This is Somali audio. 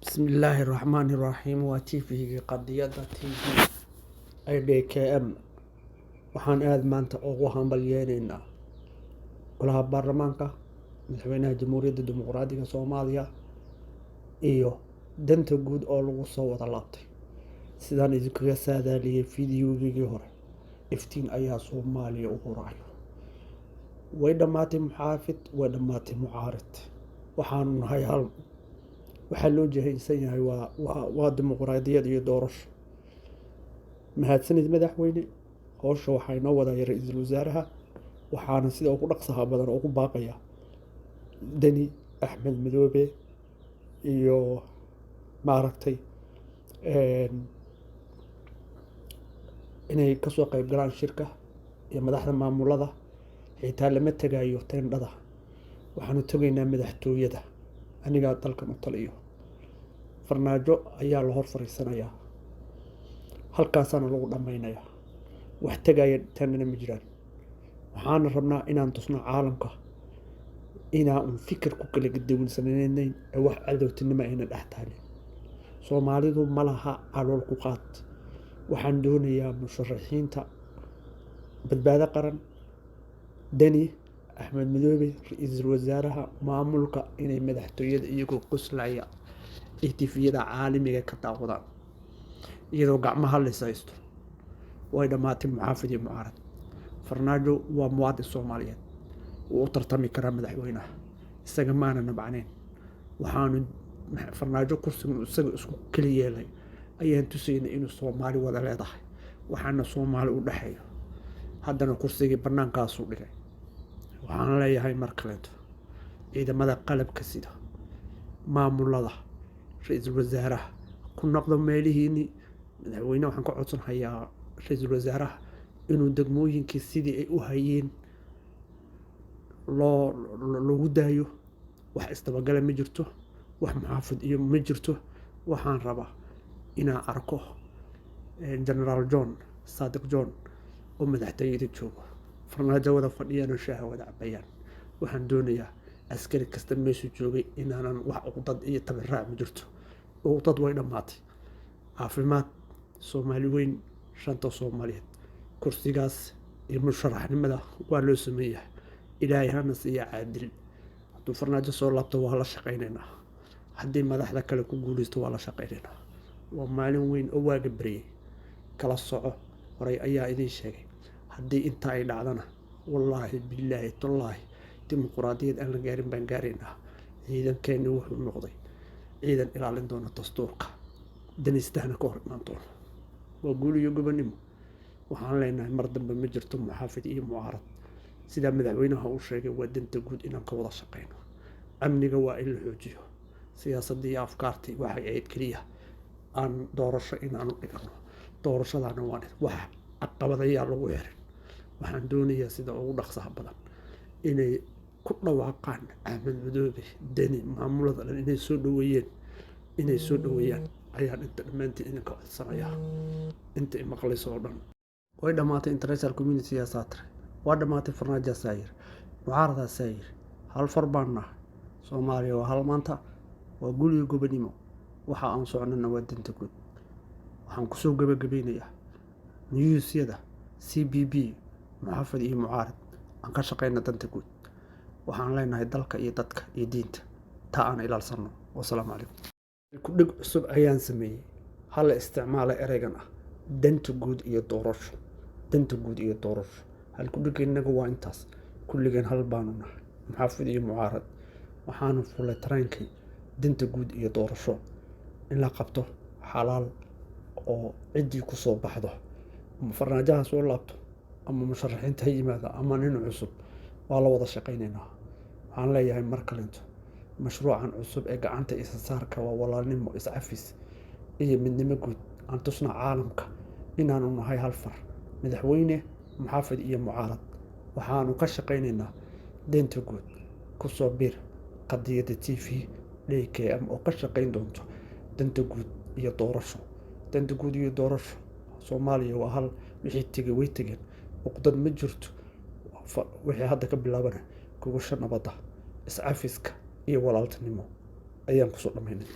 Bismillaahi Raxmaani Raxiim. Waa TV-ga Qadiyadda TV IDKM. Waxaan aada maanta ugu hambalyeyneynaa Golaha Baarlamaanka, Madaxweynaha Jamhuuriyadda Dimuqraadiga Soomaaliya iyo danta guud oo lagu soo wada laabtay. Sidaan idinkaga saadaaliyey fiidiyowgii hore, iftiin ayaa Soomaaliya u hurayo. Way dhammaatay muxaafid, way dhammaatay mucaarid. Waxaanu nahay hal. Waxaa loo jihaysan yahay waa dimuqraadiyad iyo doorasho. Mahadsanid, madaxweyne. Howsha waxaa inoo wadaya ra-iisul wasaaraha. Waxaana sida ugu dhaqsaha badan ugu baaqaya Deni, Axmed Madoobe iyo maaragtay inay kasoo qayb galaan shirka iyo madaxda maamulada. Xitaa lama tegayo teendhada, waxaanu tegaynaa madaxtooyada. Anigaa dalkan u taliyo. Farmaajo ayaa la hor fariisanayaa, halkaasaana lagu dhammaynayaa. Wax tegaya teendhana ma jiraan. Waxaana rabnaa inaan tusno caalamka inaa un fikir ku kala gaduwansanaaneyn ee wax cadowtinimo ayna dhex taalin. Soomaalidu ma laha calool ku qaad. Waxaan doonayaa musharaxiinta Badbaado Qaran, Deni, Axmed Madoobe, ra-iisul wasaaraha, maamulka inay madaxtooyada iyagoo qoslaya ee TV-yada caalamiga ka daawadaan iyadoo gacmaha la is haysto. Way dhammaatay muxaafid iyo mucaarad. Farmaajo waa muwaadin Soomaaliyeed, wuu u tartami karaa madaxweynaha. Isaga maana nabcnayn. Waxaanu Farmaajo kursigan isaga isku keli yeelay ayaan tusaynay inuu Soomaali wada leedahay, waxaana Soomaali u dhexeeyo. Haddana kursigii banaankaasuu dhigay. Waxaan leeyahay mar kaleeto, ciidamada qalabka sida, maamulada, ra-iisul wasaaraha, ku noqdo meelihiinii. Madaxweyne waxaan ka codsanhayaa, ra-iisul wasaaraha, inuu degmooyinkii sidii ay u hayeen loo loogu daayo. Wax isdabagala ma jirto, wax muxaafid iyo ma jirto. Waxaan rabaa inaan arko Generaal John Saadiq John oo madaxtooyada joogo, Farmaajo wada fadhiyaan oo shaaha wada cabayaan. Waxaan doonayaa askari kasta meeshuu joogay inaanan wax uqdad iyo tabiraac ma jirto. Uqdad way dhammaatay. Caafimaad, Soomaali weyn, shanta Soomaaliyeed, kursigaas iyo musharaxnimada waa loo sameeyahay. Ilaahay hana siiya caadil. Hadduu Farmaajo soo laabto, waa la shaqaynaynaa. Haddii madaxda kale ku guuleysto, waa la shaqaynaynaa. Waa maalin weyn oo waaga baryay. Kala soco, horay ayaa idiin sheegay. Haddii intaa ay dhacdana, wallaahi, billaahi, tallaahi, dimuquraadiyad aan la gaarin baan gaaraynaa. Ciidankeenni wuxuu noqday ciidan ilaalin doona dastuurka, danistahna ka hor imaan doona. Waa guul iyo gobonimo. Waxaan leenahay, mar dambe ma jirto muxaafid iyo mucaarad. Sidaa madaxweynaha uu sheegay, waa danta guud inaan ka wada shaqeyno. Amniga waa in la xoojiyo. Siyaasaddii iyo afkaartii waxay ahayd keliya aan doorasho inaanu dhigano. Doorashadaana waan wax caqabadayaa lagu xirin. Waxaan doonayaa sida ugu dhaqsaha badan inay ku dhawaaqaan Axmed Madoobe, Deni, maamulada dhan inay soo dhaweeyeen, inay soo dhaweeyaan ayaan inta dhammaantiin idinka codsanayaa, inta imaqlayso oo dhan. Way dhammaatay international community saatir, waa dhammaatay. Farmaajo saayir, mucaaradaa saayir, hal far baan nahay. Soomaaliya waa hal maanta. Waa guul iyo gobonimo. Waxa aan socnana waa danta guud. Waxaan kusoo gabagabeynayaa newsyada CBB, muxaafid iyo mucaarid, aan ka shaqeyna danta guud. Waxaan leenahay dalka iyo dadka iyo diinta taa aan ilaalsano. Wasalaamu calaykum. Ku dheg cusub ayaan sameeyey. Hala isticmaala ereygan ah danta guud iyo doorasho. Danta guud iyo doorasho, halku-dheganaga waa intaas. Kulligeen hal baanu nahay, muxaafid iyo mucaarad. Waxaanu fulay tareenkii danta guud iyo doorasho in la qabto xalaal oo ciddii ku soo baxdo, ama Farmaajaha soo laabto ama musharaxiinta ha yimaada ama nin cusub, waa la wada shaqaynaynaa. Waxaan leeyahay mar kalento, mashruucan cusub ee gacanta isa saarka waa walaalnimo, iscafis iyo midnimo guud. Aan tusna caalamka inaanu nahay hal far, madaxweyne, muxaafid iyo mucaarad. Waxaanu ka shaqaynaynaa danta guud. Kusoo biir Qadiyadda TV DKM oo ka shaqayn doonto danta guud iyo doorasho. Danta guud iyo doorasho. Soomaaliya waa hal. Wixii tegey way tegeen, uqdad ma jirto. Wixii hadda ka bilaabana, gogosho nabadda, iscafiska iyo walaaltinimo ayaan kusoo dhammaynay.